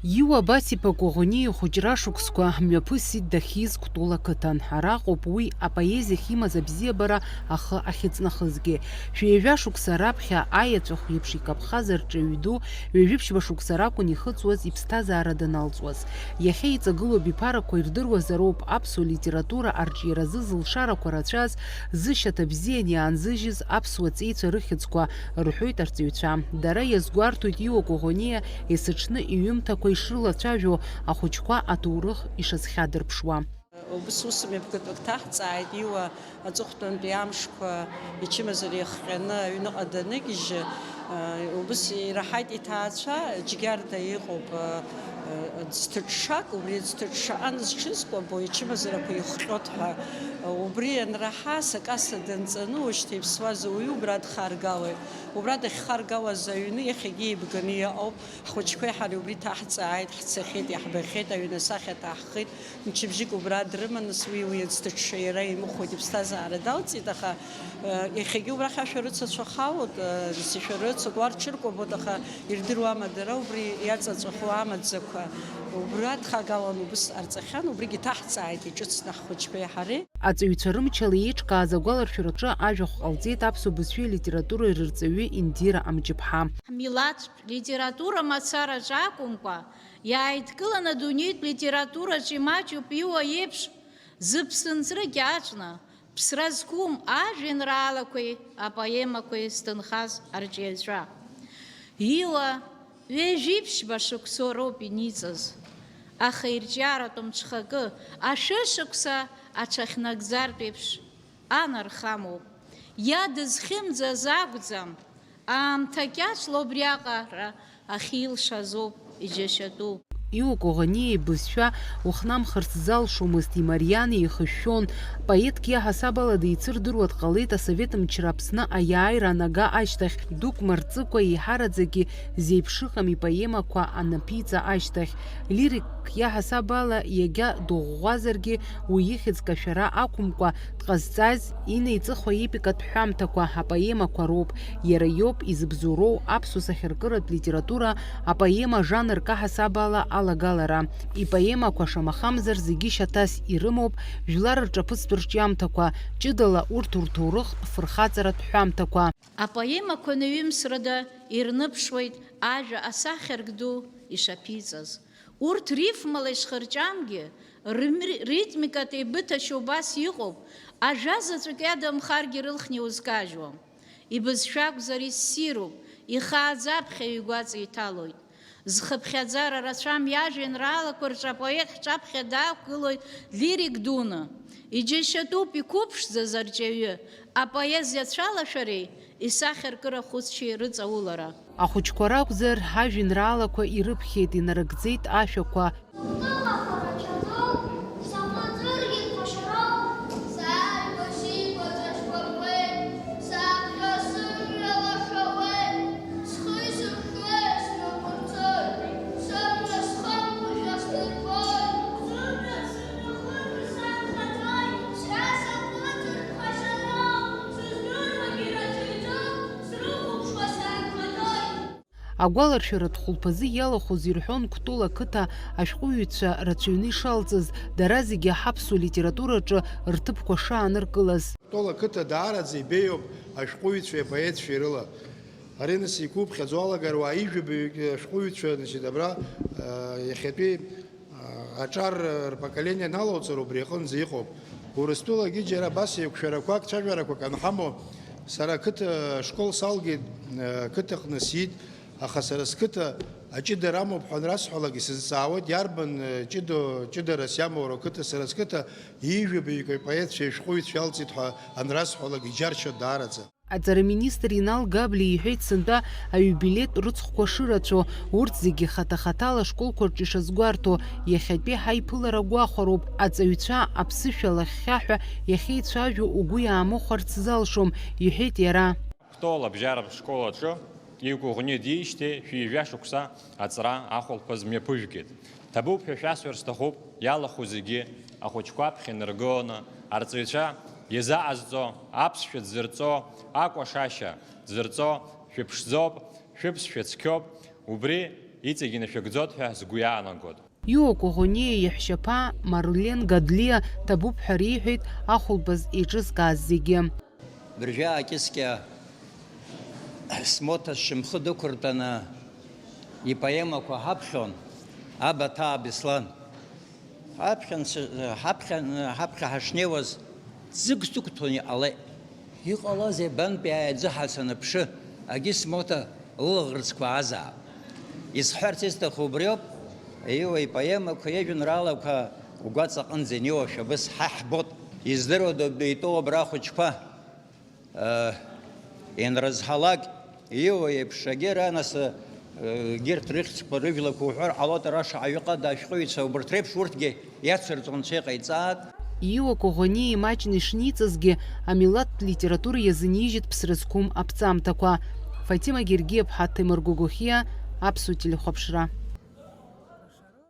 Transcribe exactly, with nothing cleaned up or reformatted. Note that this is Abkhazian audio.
Иуа Басиԥа Коӷониа ихәыҷра шықәсқәа мҩаԥысит дахьиз Кәтол ақыҭан. Араҟоуп уи апоезиахь имаз абзиабара ахы ахьыҵнахызгьы. Шәҩажәа шықәса раԥхьа аеҵәахә еиԥш икаԥхаз арҿиаҩ ду ҩажәиԥшьба шықәса ракәын ихыҵуаз иԥсҭазаара даналҵуаз. Иахьа иҵагылоу абиԥарақәа ирдыруазароуп аԥсуа литература арҿиаразы зылшарақәа рацәаз, зышьаҭа бзиан иаанзыжьыз аԥсуа ҵеицәа рыхьӡқәа, рҳәоит арҵаҩцәа. Дара иазгәарҭоит Иуа Коӷониа есыҽны иҩымҭақәа ишрылацәажәо, ахәыҷқәа аҭоурых ишазхьадырԥшуа. Убыс ус мҩаԥгатәык ҭаҳҵааит, Иуа аҵыхәтәантәи амшқәа ичымазара иахҟьаны аҩныҟа даныгьежьы, убыс ираҳаит иҭаацәа, Џьгьарда иҟоуп, ӡҭыҽҽак, убри ӡҭыҽҽаҟа зҽызкәабо ичымазарақәа ихҟьоит ҳәа. Убри анраҳа, сакаса данҵаны, ушьҭа иԥсуаз ауаҩы убра дхаргалоит. Убра дахьхаргалаз аҩны иахьагьы еибганы иҟоуп. Ҳхәыҷқәеи ҳареи убри ҭаҳҵааит, ҳцахьеит, иаҳбахьеит, аҩны асахьа ҭаҳхит. Мчыбжьык убра дрыман, нас уи, уи аӡҭыҽҽа иара имыхәеит, иԥсҭазаара далҵит, аха, э, иахьагьы убрахь ашәарыцацәа хаут, э, нас ишәарыцоит, уа рҽыркәабоит, аха ирдыруама дара убри иаҵаҵәахуа амаӡақәа? Убра дхагалан убыс ҟарҵахьан, убригьы ҭаҳҵааит иҿыцны ҳхәыҷқәеи ҳареи. Аҵаҩцәа рымчала еиҿкааз агәаларшәараҿы ажәахә ҟалҵеит аԥсуа бызшәеи алитературеи рырҵаҩы Индира Амҷыԥҳа. Ҳмилаҭтә литература мацараҿы акәымкәа, иааидкылан адунеитә литератураҿ имаҷуп Иуа иеиԥш, зыԥсынҵры кьаҿны, ԥсра зқәым ажәеинраалақәеи апоемақәеи зҭынхаз арҿиаҩцәа. Иуа ҩажәиԥшьба шықәсоу роуп иниҵаз, аха ирҿиаратәым ҽхакы, ашәышықәса аҽахьнагӡартә еиԥш, анархамоуп. Иа дызхьымӡаз акәӡам, аамҭа кьаҿла убриаҟара ахьилшазоуп иџьашьатәу. Иуа Коӷониа ибызшәа ухнамхырц залшомызт, имариан, еихышәшәон. Поетк иаҳасаб ала деицырдыруа дҟалеит асовет мчра Аԥсны аиааира анага ашьҭахь, дук мырҵыкәа еиҳараӡакгьы зеиԥшыҟам ипоемақәа анаԥиҵа ашьҭахь. Лирикк иаҳасаб ала иагьа дыӷәӷәазаргьы, уи ихьӡ кашәара ақәымкәа, дҟазҵаз инеиҵыху аепикатә ҳәамҭақәа, апоемақәа роуп. Иара иоуп изыбзоуроу аԥсуа сахьаркыратә литература апоема жанрк аҳасабала алагалара. Ипоемақәа шамахамзар зегьы шьаҭас ирымоуп жәлар рҿаԥыцтә рҿиамҭақәа, ҷыдала урҭ рҭоурыхтә фырхаҵаратә ҳәамҭақәа. Апоемақәа наҩымсрада ирныԥшуеит ажәа асахьарк ду ишаԥиҵаз. Урҭ рифмала ишхырҷамгьы, рымри-, ритмикатә еибыҭашьа убас иҟоуп, ажәа заҵәык иадамхаргьы рылхны иузкажьуам. Ибызшәа акәзар иссируп, ихааӡа аԥхьаҩ игәаҵа иҭалоит. Зхыԥхьаӡара рацәам иажәеинраалақәа рҿы апоет ҳҿаԥхьа даақәгылоит лирик дуны. Иџьашьатәуп иқәыԥшӡаз арҿиаҩы, апоезиа ацәалашәареи исахьаркыра хәыцшьеи рыҵаулара. Ахәыҷқәа ракәзар, ҳажәеинраалақәа ирыԥхьеит, инарыгӡеит ашәақәа. Агәаларшәаратә хәылԥазы иалахәыз ирҳәон Кәтол ақыҭа ашәҟәыҩҩцәа рацәаҩны ишалҵыз, дара зегьы ҳаԥсуа литератураҿы рҭыԥқәа шааныркылаз. Кәтол ақыҭа даараӡа ибеиоуп ашәҟәыҩҩцәеи апоетцәеи рыла. Ари, нас, иқәыԥхьаӡо алагар, уаа ижәабаҩык ашәҟәыҩҩцәа, значит, абра, э, иахьатәи аҿар рпоколение налоуҵар убри аҟынӡа иҟоуп. Урыстәылагьы џьара абас еиқәшәарақәак, цәажәарақәак анҳамоу, сара ақыҭа ашкол салгеит, ақыҭаҟны сиит, аха сара сқыҭа аҷыдара амоуп ҳәа анрасҳәалак исызҵаауеит, иарбан ҷыдоу, ҷыдарас иамоу рқыҭа, сара сқыҭа ҩажәаҩык апоетцәеи ашәҟәыҩҩцәеи алҵит ҳәа анрасҳәалак иџьаршьоит даараӡа. Аҵара аминистр Инал Габлиа иҳәеит сынтәа аиубилеитә рыцхәқәа шырацәоу, урҭ зегьы хаҭа-хаҭала ашколқәа рҿы ишазгәарҭо, иахьатәи ҳаиԥылара гәахәароуп, аҵаҩцәа аԥсышәа лахьхьаҳәа иахьеицәажәо угәы иаамыхәарц залшом, иҳәеит иара. Кәтол абжьаратә школ аҿы Иуа Коӷониа диижьҭеи шәи жәа шықәса аҵра ахәылԥаз мҩаԥыжәгеит. Ҭабуп ҳәа шәасҳәар сҭахуп, иалахәу зегьы ахәыҷқәа аԥхьа инаргыланы, арҵаҩцәа иазаҟазҵо, аԥсшәа дзырҵо, акәашашьа дзырҵо, шәыԥшӡоуп, шәыԥсшәа цқьоуп, убри Иҵегь инашәыгӡоит ҳәа сгәы иаанагоит. Иуа Коӷониа иаҳәшьаԥа Марлен Гадлиа ҭабуп ҳәа реиҳәеит ахәылԥаз еиҿызкааз зегьы. Быржәы аакьыскьа смоҭа сшьамхы дықәыртәаны ипоемақәа ҳаԥхьон, Абаҭаа Беслан. Ҳаԥхьан, ҳаԥхьан, ҳаԥхьа ҳашнеиуаз, ӡык сықәҭәон иҟалеит. Иҟалазеи, бантәи аӡы ҳасанаԥшы, агьы смоҭа лылаӷырӡқәа азаап. Исҳәарц исҭаху убриоуп, Иуа ипоемақәа, ижәеинраалақәа угәаҵаҟынӡа инеиуашәа абыс ҳа ҳбот. Издыруада, итәоу абра ахәыҷқәа? Ианрызҳалак, Иуа иеиԥш, егьи ара нас, егьырҭ рыхьӡқәа, рыжәлақәа уҳәар ҟалоит, ара шаҟаҩы ҟада ашәҟәыҩҩцәа убарҭ реиԥш урҭгьы иацырҵо анцәа иҟаиҵааит. Иуа Коӷониа имаҷны ишниҵазгьы, амилаҭтә литература иазынижьит ԥсра зқәым аԥҵамҭақәа. Фатима Гергиаԥҳа, Ҭемыр Гогохиа, Аԥсуа телехәаԥшра.